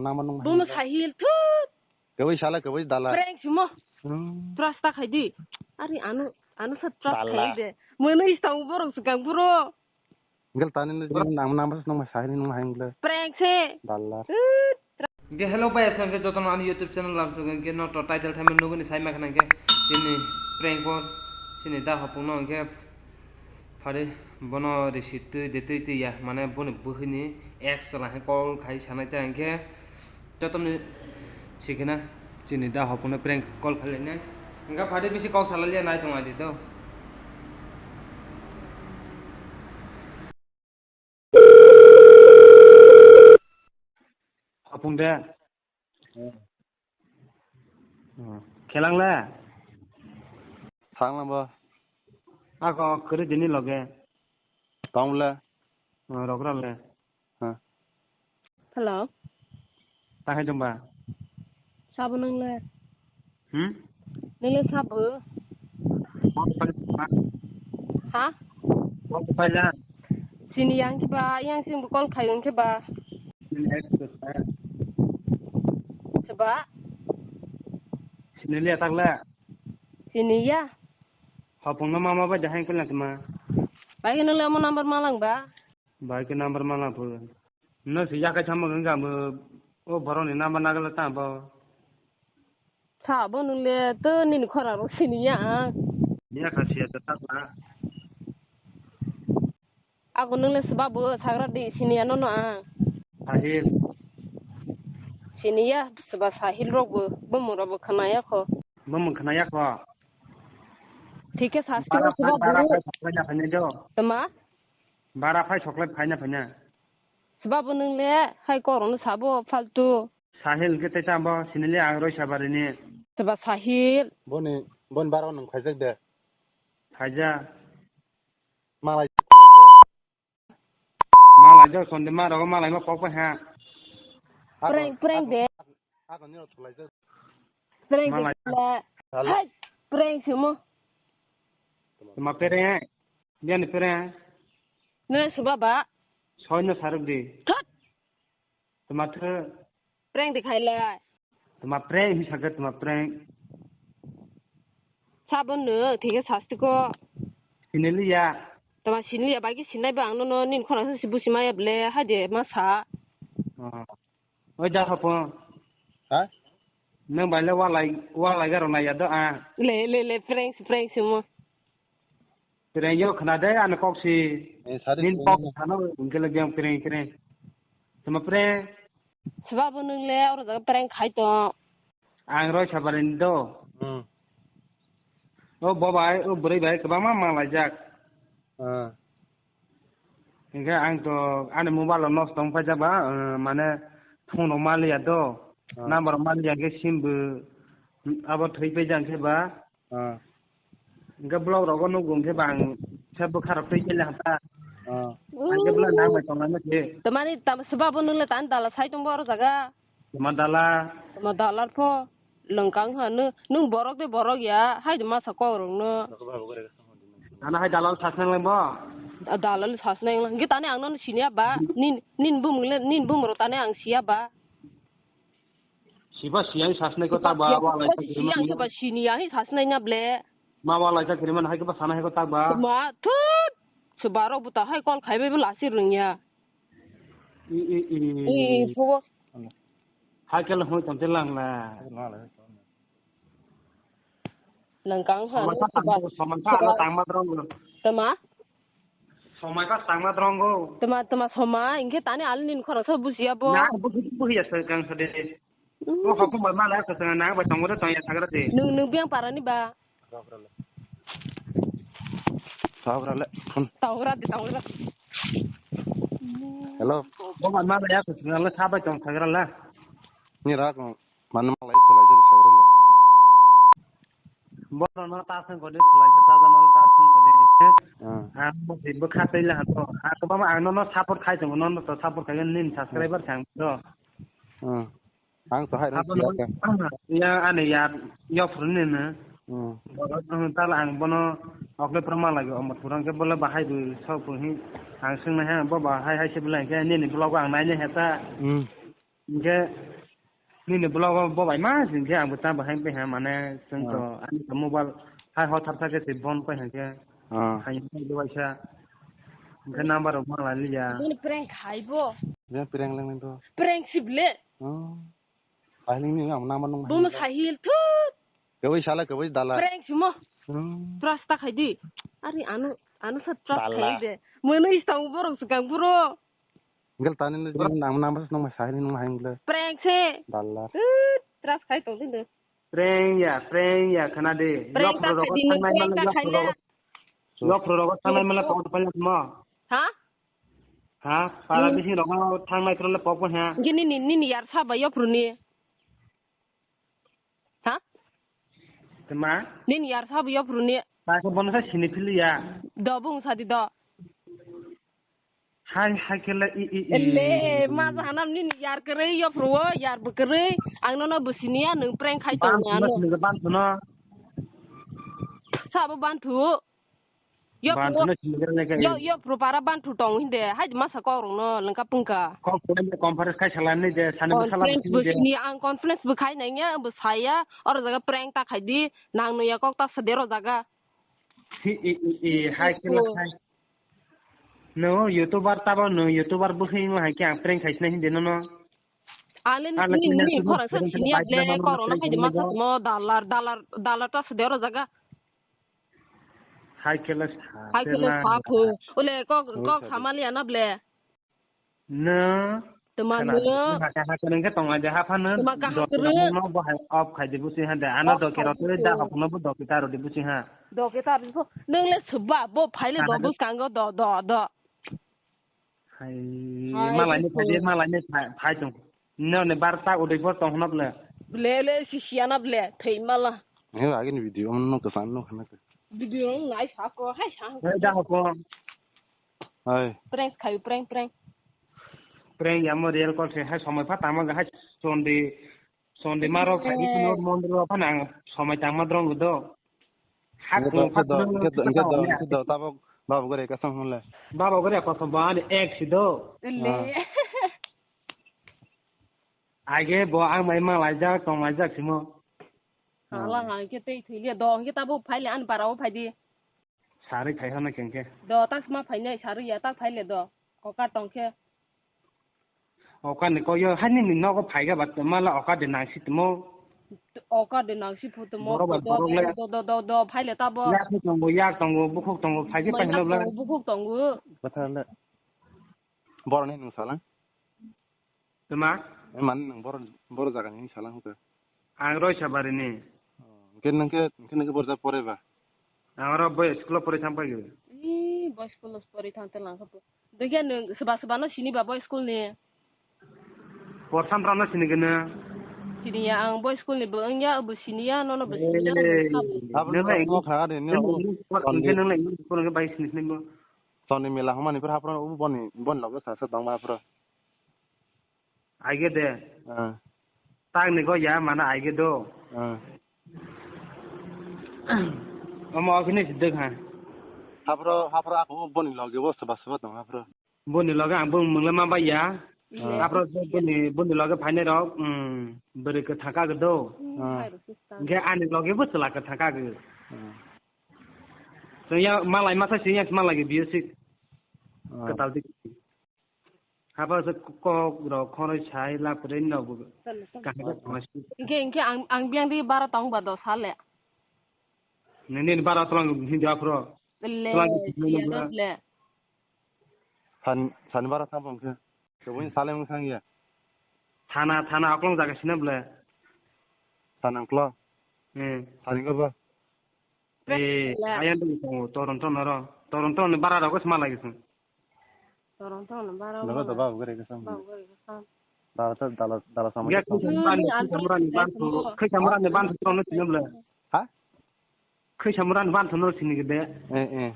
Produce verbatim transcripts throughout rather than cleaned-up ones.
Nama nung Bumo sahil thut. Kwbwi sala kwbwi dala. Prank simo. Hmm. Trust ta khaidi. Ari anu anu sa trust Dala. Khaidi. Mwnwi tong borok swkang buro. Gel tani ni jeng nang nama nung sahil nung hai gel. Prank se. Dala. Thut. Ge hello bai asang ke jotono ani YouTube channel lam chugeng ke no to title thaimani nuguni sai ma khana ke tini prank call sini da hopung no ke phari bono receipt twi de twi twi ya mane boni buhini ex la he call khai sanai ta ke jotoni sikina chini da hopung no prank call khai ne engka phari bisi kok salai ya nai tong adi to. Hopung de. Hmm. Khelang le? Thang lang bo. Ako kwrwi dini loge. Tong le? Hmm, rok ra le. Ha. Hello. Ta hai dong ba? Sabo nang le? Hmm? Nang le sabo? Bol pai la. Ha? Bol pai la. Sini yang ke ba, yang sing call khai yang ke ba. Sini ek to sa. Seba? Sini le tak le. Sini ya. Hopung no mama ba jahai kala tuma. Bai ke nang le mo number malang ba? Bai ke number malang phu. No si yakai thamo wngkha bo o borokni number nagala ta bo. Sa bo nung le to nini khorang rok sini ya ang. Ya kha siya ta ta. Ako nung le seba bo sagra di sini ya no no ang. Sahil. Sini ya seba sahil rok bo bo mura bo khana ya kho. Bo mung khana ya kho. Thik khe sasti Bara seba bara bo. Bara phai soklai na phai do. Tama? Bara phai soklai phai na phai na. Seba bo nung le hai korong no sabo faltu. Sahil ke tei tamo sinili ang roi sabari ni. Seba Sahil. Boni, bon baro nung khaijak de. Khaija. Malai. Malai jo sonde ma rogo malai ma pok pa ha. Prank, prank de. Ako ni rok thulai jak. Prank de. Malai. Hai, prank simo. Ma pere. Dia ni pere. Ne suba ba. Soi na saruk di. Thot. Tuma thw. Prank de khai lai. Tuma prank hi sakhe tuma prank. Sabon no thike sasti ko. Siniliya. Tuma siniliya bai ki sinai ba ang no no nin khona si busi maya ble ha de ma sa. Oh. Oi da hapo. Ha? Nang bai le walai walai garo na ya do a. Le le le prank prank simo. Prank yo khna de ani kok si. Eh, sari nin prank kok yo. Khna no hingke le biang prank prank. Tuma prank. Seba bo nung le oro jaga prank khai to. Ang roi sabarin do. Hmm. O bo bai, o bwrwi bai kwbangma manglai jak. Ah. Hingke ang to ani mobile o nosto wng paijak ba, eh, mane phone rok maliya do. Ah. Number rok maliya khe sim bo abo thwi paijak khe ba. Ah. Hingke block rogo nugo hingke bang se bwkha rok twi kele hata. Ah. Hingke bwla nang bai tongnai se. Tamani tam seba bo nung le tan dala sai tong bo oro jaga. Tama dala. Tama dala pho lengkang ha nung, nung borok de borok ya hai de masa kok rok no. Ana hai dalal sas nang leng bo. Dalal sas nang leng. Hingke tani ang no sini ya ba. Nin, nin bumung le, nin bumung ro tani ang siya ba. Siba siyang sasnai ko ta ba, wa lai ta kiri siya mani. Siba sini ya, hi sasnai na ble. Ma wa lai ta kiri mani, hai ke ba sana hai ko ta ba. Ma, thut. Sebaro buta hai kol khai bai bela si rung ya. I, i, i. I, i, phubo. Hai ke la hui tong te lang la. Langkang ha. Somai ka tang, somai ka ala tang ma drong. Tama? Somai ka tang ma drong go. Tama, tama somai, hingke tani ali nin khorang so busiya bo. Na, busi, busiya so kang so de. Mm. O hokong bai ma la so na, na bai tong de tong ya sagra de. Nung, nung biang para ni ba. Sagra le. Sagra le. Phone. Sagra de, sagra. Hello. Bo ma ma ya so na la sa bai tong sagra la. Ni ra ko. Mano malai thulai jadu sagra le. Bono no ta seng kode thulai jadu ta jano ta seng kode. Ah. Ah, bo si bo kha tei la to. Ah, to ba ma ang no no support khai to no no to support khai nin subscriber sang to. Ah. Ang to hai ro. Abo no. Ya ane ya yo phurun ne na. Hmm. Bono ang ta la ang bono okle pro malai go mo thurang ke bola bahai du so phu hi. Ang seng na ha bo bahai hai se bola ke ne ni vlog ang nai ne heta. Hmm. Hingke Nini vlog o bo bai ma sing khe ang bo ta bahai pe ha mane chwng to Ah. ani to mobile hai ho thar thar khe se bon pai ha khe. Ah. Hai pai do waisa. Hwnkhe number rok ma lai liya. Boni prank khai bo. Yang prank lang nang to. Prank si ble. Oh. Ai ning ning ang number nung. Bono hai. Sahil thut. Kawai sala kawai dala. Prank si mo. Hmm. Trust ta khai di. Ari anu anu sa trust Dala. Khai de. Mono istang borok swkang buro. Gel tani le jeng nang nang bas nang mai sahini nang hai le. Prank se. Dallar. Ut, trust khai tong dinde. Prank ya, prank ya khana de. Prank ta khai dinde, prank ta khai le. Yok pro rogo thangnai mala tong pai mo. Ha? Ha? Para Hmm. Bisi rogo thangnai pro le pok ha. Gini ni ni ni yar sa ba yok pro ni. Ha? Tama? Nini yar sabo yophru ni. Ta ko bono sa sini phili ya. Do bung sadi do. Hai, hai kela i, i, i. Ele, ma sa hanam nini yar kwrwi yophru o, yar bwkrwi. Ang nono bwsini ya, nwng prank khai tong Ban ano. Sini ban sini. Sabo ban thu. Yo Ban pro, thuna sini gere leke. Yo, yo pro para ban thu tong hinde. Hai masa kok rong no lengka pungka. Kok ko le conference khai salam ni de, sani bo salam Conference ni bo de. Sini ang conference bo khai nai nya, bo saya, oro jaga prank ta khai di, nang no ya kok ta sede ro jaga. Hi, i, i, i, hai kela hai. No, YouTuber ta bo no, YouTuber bo hin hai kya prank khai sini hinde no no. Ale Ala ni, kena ni, tu khorang sa prank sini khai ble, sini no no korong no khai di prank masa no. Mo dalar, dalar, dalar ta sede ro jaga. Hai kela sa, Hai kela kela sa phu. Ule kok, Oi, kok sabi. Hamali ana ble. No. Tuma Kela, no. Tuma kaha kene ke tonga jaha phano. Tuma kaha Do kere. No bo hai off khai di busi ha de. Ano Off do kero khai to di da ko. Hok no bo do kita ro di busi ha. Do kita ro di busi. Nung le suba bo phai le do Kaha. Bus kango do, do, do. Hai, Hai, malai ni khe phai de, malai ni phai, phai tong. No ne bar ta udai bor tong hna ble. Ble, ble, si siana ble, thei mala. He, agini video, um, no kesan no khana ke. Video ngai sa ko, hai sa. Hai, da ko. Hai. Prank khai, prank, prank. Prank ya mo real call se, hai somoi pha tama ga, hai Sunday, Sunday maro khai di kuno mondro pha nang somoi tama drong do. Hak Ingke do, ko ingke do, ingke do, ingke do, ingke do, tabok babo gore kasam hwnle. Babo gore kasam ba ani ek si do. Le. Ah. Age bo ang mai ma laijak, tong laijak simo. Hala ha, ingke tei thwi le do, ingke tabo phai le ani bara o phai di. Sari khai hana kengke. Do, tak ma phai nai, sari ya, tak phai le do. Kokar tong khe. Oka ni ko yo, hani ni nogo phaiga ba, mala oka de nang si tmo. Oka de nang si phu tmo, Borok ba, do, borok le. Do, do, do, do, phai le tabo. Yak ni tongo, yak tongo, bukhuk tongo, phai ke Mai phai yak no bla. Tongo, bukhuk tongo. Bathar le. Borok ni nung salang. Tma? Eh, man nung borok, borok jaga ni salang hukhe. Ang Roisabari ni. Oh, hwnkhe nung khe, hwnkhe nung khe borok jaga pore ba? Ang oro boy school o pore thang pai gwi. Ih, boy school o pore thang te lang khe. Dekhe nung swba swba no sini ba boy school ni. Porsamra no sini gana. Sini ya ang boy school ni bo wngya, bo sini ya, nono bo sini ya. Hey, Abo nung no lai no kha de, nung nung no English school, English school nung bai sini sini bo. Toni mela hwnmani phra phra boni, boni logo sa sa tong ma phra. Aige de. Ah. Tak ni go ya mana aige do. Ah. Omo okini sidek ha. Haphro, haphro ako boni loge bo soba soba tong haphro. Boni loge ang bung mungla ma bai ya. Ah. Haphro boni, boni loge phainai rok, um, bwrwi kwthang ka do. Ah. Ge ani loge bo chwla kwthang ka go. Ah. Sing ya malai masa sing ya malai ge biyo sik. Ah. Kwtal dik. Haba se kok rok khoroi sai lapre no bo. Kaham ka thangsi. Hingke, hingke ang, ang biyang di bara tong ba dos sale. Nini bara tong hindi afro. Le, tong hindi iya ba. Dos le. San, san bara tong bong ke. Kebun sale mung sang ya. Thana, thana aklong jaga sina ble. San angklo. Hmm. San ko ba. Eh, le. Ayan tu Toronto noro. Toronto ni bara rok sma lagi sun. Torong torong bara. Daga da ba gare ka sam. Ba gare ka sam. Dala ta dala dala sama. Ya, ka sam. Khoi samra ni ban thu, khoi samra ni ban thu no sini bla. Ha? Khoi samra ni ban thu no sini gede. Eh, eh.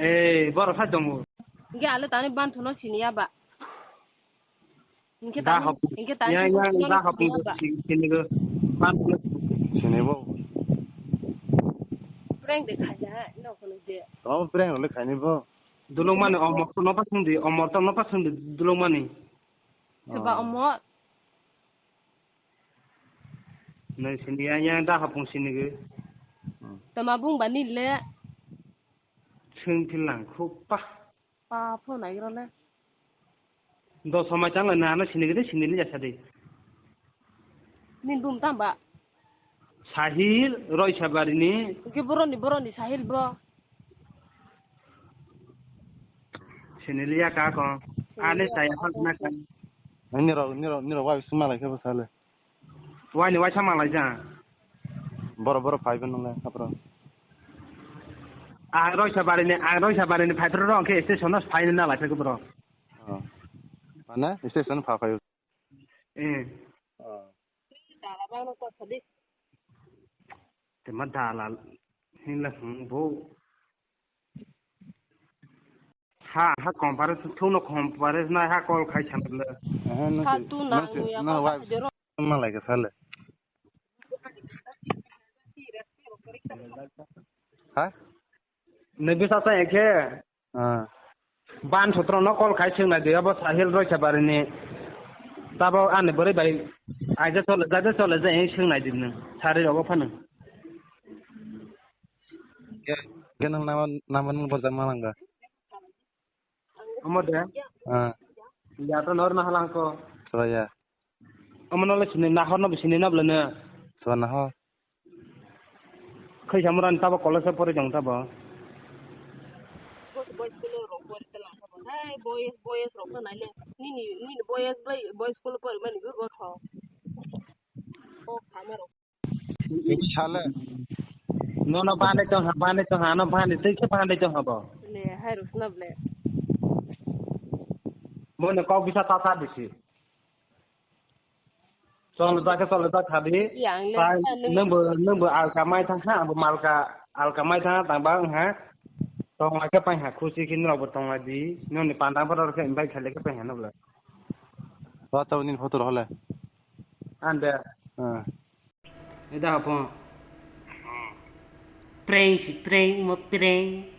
Eh, boro sa dongo. Ge ale tani ban thu no sini ya ba. Hingke da tani, hop. Hingke tani ya, ya, da hop, sini ba. Sini go. Ban thu. Sini bo. Prank de khaja, no kono de. Tamo prank le khani bo. Dulung mani omor to nopa sungdi, omor to nopa sungdi dulung mani. Seba omor. Nai sini ya, ya da hapung sini ge. Hmm. Tama bung bani le. Sing philang khuk pa. Pa pho nai ro le. Do somai chang le na, na sini ge de, sini le ya sa de. Nin bum tam ba? Sahil, Roisabari ni. Ke boroni, boroni Sahil bro. Sini le ya ka ko. Sini le ya ka ko. Ani saya hal na ka. Nirok, nirok, nirok wa sima lai ke ba sa le. Wai ni waisa malai ja. Boro, boro phai bo nung le, hapro. Ang Roisa bari ni, ang Roisa bari ni phai phro rong khe station no phai na lai phai bro. Oh. Mana station pha phai. Eh. Oh. Te ma dalal hin la hung bo. Ha, ha, compare, thuno compare, na ha call khai sanle. Eh, no, ha, tu na, no, ya, no, ma wife jero. Ma lai ka sale. Ha? Ne bisa sa ekhe. Ah. Ban sotro no call khai sing na de, abo Sahil Roisa bari ni. Tabo ani bari bai. Aja chole, aja chole, je sing na de nang. Sari rogo phano. Ke, ke nang nama, nama nang borjak ma langga. Omo de? Ah. Ya to nor na halang ko. Soya. Omo no le sini na hor no sini na bla ne. Soya na hor. Khai samuran tabo college pori jong tabo. Boys, boys, school rok pori tela tabo. Hai, boys, boys rok na le. Nini, nini boys, boys, boys school pori mani go go tho. O khamaro. Ibu sale. No, no, bani tong ha, bani tong ha, no, bani, tei khe bani tong ha bo. Le, hai rus na ble. Mo ne kok bisa ta ta bisi. Chol da ke chol da kha di. Yang le, ta, yang le. Nang bo, nang bo alka mai thang ha, bo malka, alka mai thang ha, tang ba ha. Tong la ke pai ha, khusi khin rok bo tong la di. No ni pandang pa rok ke invite khale ke pai ha no ble. Wa ta ni photo rok le. Ande. Ah. Eda hapo. Hmm. Prank si prank mo prank.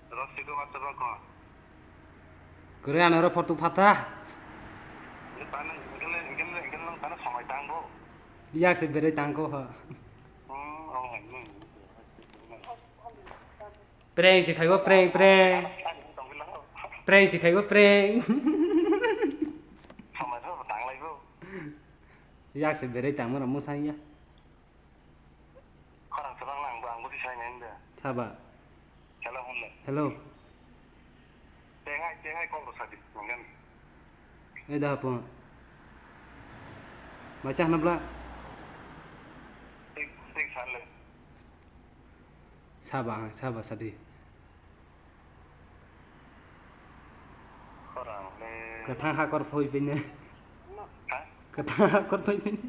Rosiko mataba ko. Kore ano ro photo phata. Ni tane, gele, gele, gele nang tane somai tangbo. Yak se bere tangko ha. Hmm, oh, hmm. Prank si khaibo prank, prank. Prank si khaibo prank. Somai tangbo. Yak se bere tangmo na musang ya. Khorang khorang nang bo ang bo tisai nai nda. Saba. Hello, hon le. Hello. Tengai, tengai kok rok sadi, mungkin. Eh, dah apa? Baca hana bla? Tik, tik sale. Saba, saba sadi. Kwthang hakor phoi pine. Ha? Kwthang hakor phoi pine.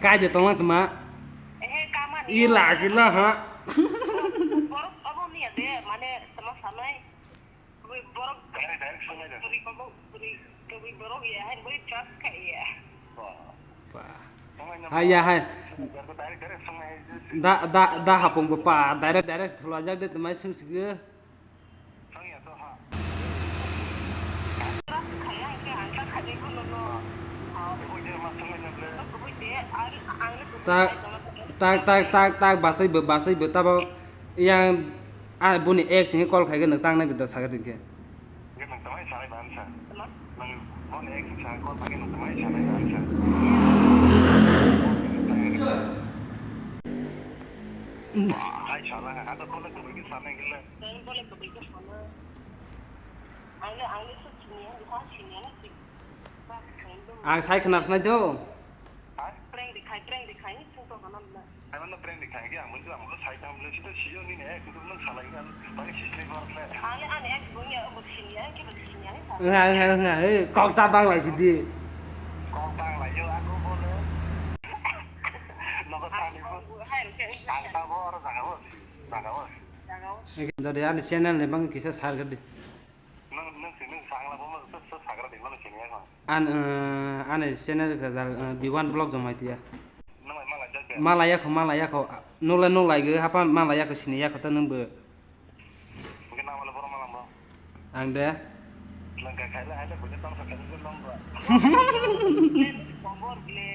Kai de tongma tma. Ila sila ha. Borok abo ni ade, mane tma sanai. Borok. Direct, direct sungai dah. Puri kabo, puri, puri borok ya, hai, boi trust ka ya. Wah. Hai ya, hai. Direct, direct sungai. Da, da, da hapung bo pa, direct, direct thula jak de tma sung sigi. Trust ka ya, ke ang ta khade ko no no. Tak, tak, tak, tak, tak, basai bo, basai bo, tabo yang, ah, boni ex ni call khai ke nang tang nai bida saga dikhe. Nang boni ex ni call khai ke nang tang nai sanai ba sa. Hai sala, ada call ke bagi sanai gila. Ang sai khna snai do. Nga, nga, nga, eh, kok ta bang lai sidi. Dode ani channel ni bang kisa share kar di. Nang, nang si, nang sangla bo ma sa, sa sagra de mano sini ya. An, eh, ani channel ka dal, eh, B one vlog jomai tiya. Nang mai malai jak de. Malaya ko, malaya ko. Nula nula ge hapa malaya ko sini ya ko ta nang bo. Mungkin nama le boro malam bo. Ang de. Langka khaila haila buja tong sakha nungkhe nongba. Bor ble.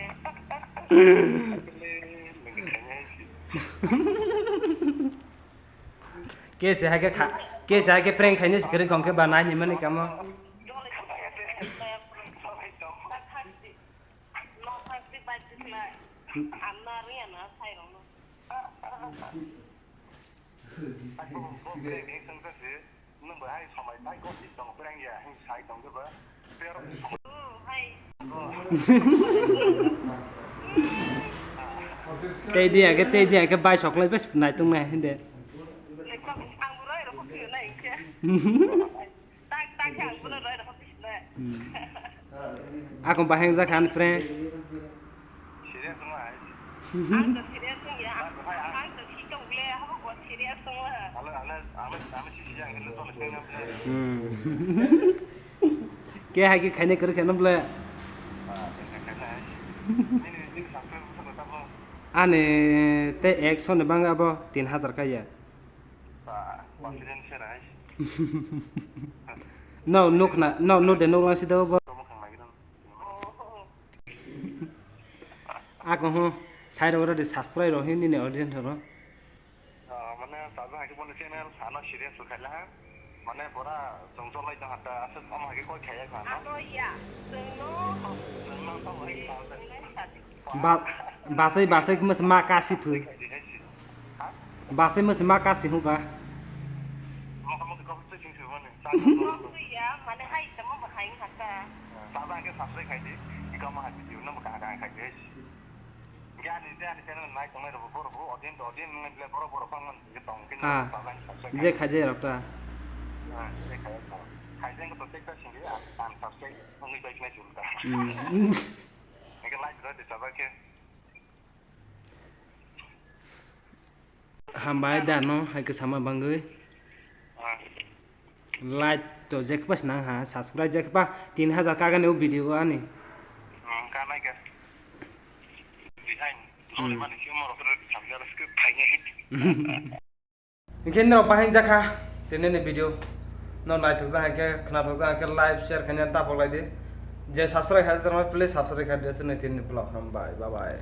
Ble, langka khaina hai si. Kese hai khe kha, kese hai khe prank khaina sikiri khong khe ba nai ni mani kamo. Jole khabai ya, jole khabai tong. Tei dia ke, tei dia ke bai soklai bes nai tung nai hinde. Tak, tak, yang bener, rai, dapat bisne. Hmm. Aku baheng jak han prank. Serious nung ai. Ang to serious nung ya. Ang to hikam gle, habo ko serious nung la. Ale, ale, ale, ale si si yang itu to nung nung. Hmm. Ke hai ke khaine kere khaine ble. Ah, khaine khaine. Ini, ini sampai bukan apa. Ani te ekso ni bang abo tin hajar kaya. Ba, confidence se rai. No, nuk na, no, nuk de nuk lang si do bo. Tamo khang lagi dong. Ako ho, sai ro ro de subscribe ro hin ni audience ro. Ah, mane, tajo hai ke bono channel, ano serious khai la ha. Mane, pura chong chong lai dong hata, asuk ama hai ke koi khaya kha, no? Ano ya, chwng no. Chwng no, tamo hai kha. Ba-, basai, basai masa ma kasi phui. Basai masa ma kasi huka. Ah, je khaje rok ta. Hmm. Hambai da no hai kwchama bangwi. Ah. Like to jekpa se nang ha, subscribe jekpa tin hajar kagani o video o ani. Hmm, kanai ka. Behind. Hmm. Noni mani si umar okoro samjara script thainai. Hingke norok bahai jakha tini ni video no naithok jak hai khe khnathok jak hai khe like share khaina daphok lai di. Je subscribe khaijak rok please subscribe khai di, aswk nai tini ni vlog hambai bye bye.